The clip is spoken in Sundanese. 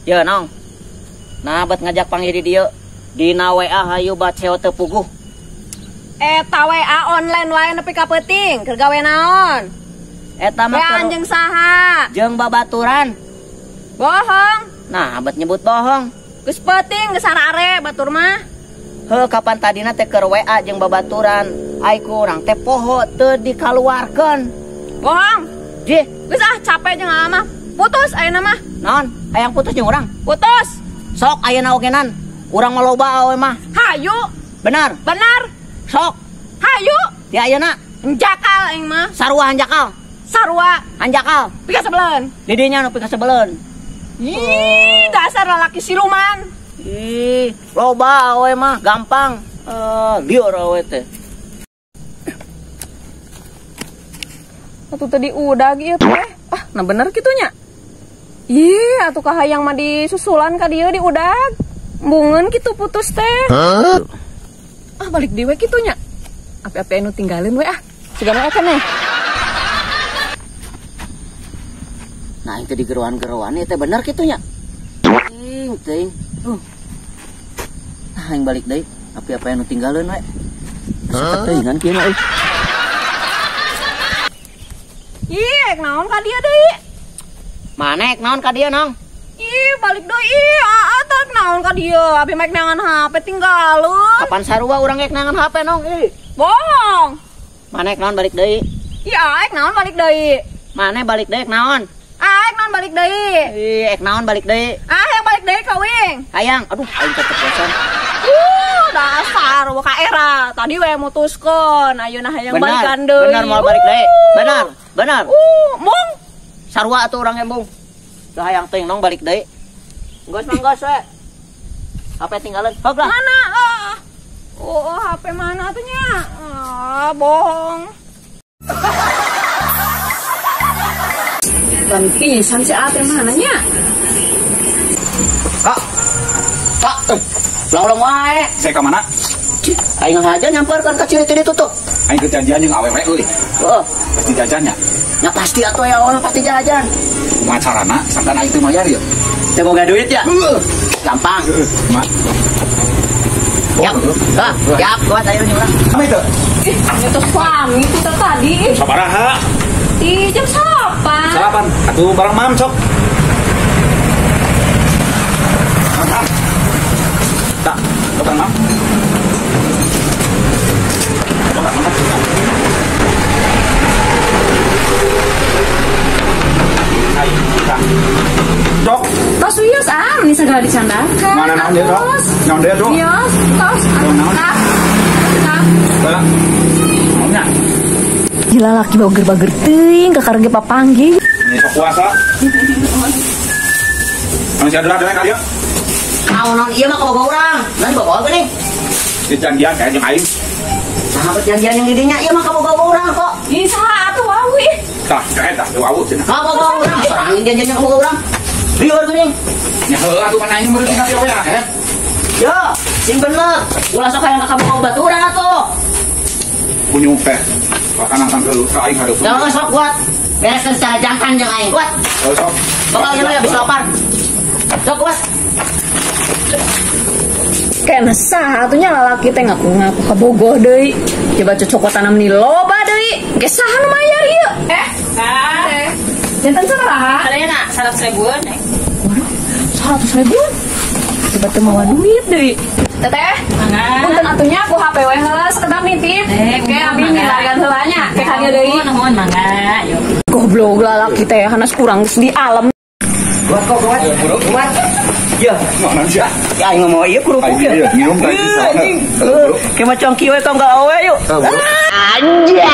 Ya nong. Nah bet ngajak panggil di dieu. Dina WA hayu baceo teu puguh. Eta WA online wae nepi ka peuting, keur gawe naon? Eta mah WA jeung saha? Jeung babaturan. Bohong. Nah, bet nyebut bohong. Geus peuting geus arare batur mah. Heuh, kapan tadina teh keur WA jeung babaturan. Ai ku urang teh poho teu dikaluarkeun. Bohong. Jih, geus ah capek jeung mah. Putus ayeuna mah. Naon? Hayang putus jeung urang? Putus. Sok ayeuna ogenan. Urang mah loba awe mah. Hayu. Benar. Benar. Sok. Hayu. Ti ayeuna. Hanjakal aing mah. Sarua hanjakal. Sarua hanjakal. Pikasebeleun. Di dinya nu pikasebeleun. Ih, dasar lalaki siluman. Ih, loba awe mah gampang. Lieur awe teh. Atuh tadi udah ieu teh. Ah, nah bener kitu nya. Ih, atuh kahayang mah disusulan ka dieu di udag. Embungeun kitu putus teh. Huh? Ah, balik deui we kitu nya. Api-api anu tinggalin we ah. Sigana keneh. Nah, itu di geroan-geroan ieu teh bener kitu nya. Ting, ting. Nah, aing balik deui. Api-api anu tinggalin we. Asa teuingan kieu mah euy. Ih, naon ka dieu deui? Mana ek naon ka dieu, Nong? Ih, balik deui. Aa, teh naon ka dieu? Abi mah nangan HP tinggalun. Kapan sarua urang ek nangan HP, Nong? Ih. Bohong. Mana ek naon balik deui? Ih, ek naon balik deui? Mana balik deui ek naon? Ah, ek naon balik deui? Ih, ek naon balik deui? Ah, yang balik deui ka wing. Hayang. Aduh, aing keceplosan. Dasar wa ka era. Tadi we mutuskeun, ayeuna hayang balikan deui. Benar mau balik deui. Benar, benar. Mung sarua atuh urang embung. Teu hayang teuing Nong balik deui. Geus mah geus we. HP tinggalin. Hog lah. Mana? Oh, HP mana atuh nya? Ah, bohong. Ban pisan si HP mana nya? Kak. Kak, ulang-ulang wae. Saya ka mana? Aing aja nyamperkeun ka ciri teh ditutup. Aing kejanjian jeung awewe euy. Heeh, pasti jajannya. Ya pasti atuh ya orang pasti jajan. Kumaha carana sangkan aing teu mayar ya? Teu boga duit ya? Heeh. Gampang. Heeh, mak. Yap. Hah, yap, kuat ayo urang. Apa itu? Ih, itu suami itu tadi. Sabaraha? Di jam 8. 8. Atuh bareng mam sok. Tak, bareng mam. Dok. Tos wios ah, ini segala dicandakan. Mana naon dia, Dok? Naon dia, Dok? Wios, tos. Naon? Tah. Tah. Naonnya? Gila laki bager-bager teuing kakara ge papanggih. Ini sok puasa. Manusia adalah dewe ka dieu. Naon ieu mah kaboga urang. Lah dibawa geuning. Dijanjian kayak jeung aing. Nah, perjanjian yang didinya ieu mah kaboga urang kok. Ih, saha atuh wau ih. Tah, kayak tah wau cenah. Kaboga urang, sorang janjian yang kaboga urang. Lieur geuning. Nya heuh atuh mana aing meureun tinggal we ya. Yo, sing bener. Ulah sok hayang ka kaboga baturan atuh. Kunyuk teh. Bahkan angkan ke aing hareupeun. Jangan sok kuat. Bereskeun secara jantan jeung aing kuat. Oh, sok. Bakal ieu habis lapar. Sok kuat. Kayaknya sah atunya lalaki teh ngaku-ngaku kabogoh deui. Coba cocokotan meni loba deui. Ge saha nu mayar ieu? Eh, jantan sabaraha? Adanya 100 ribuan. Waduh, 100 ribuan. Coba teu mawa duit deui. Teteh, punten atunya aku HP we heula sekedap nitip. Ke abi milarian heula nya, ke ka dieu deui. Nuhun mangga. Goblok lalaki teh hanas kurang geus di alam. Kuat kok, kuat. Kuat. Ya, mana sih? Ya aing mau ieu kerupuk ya. Nginum tadi. Kayak macam kieu we tong gawe yuk. Anjay.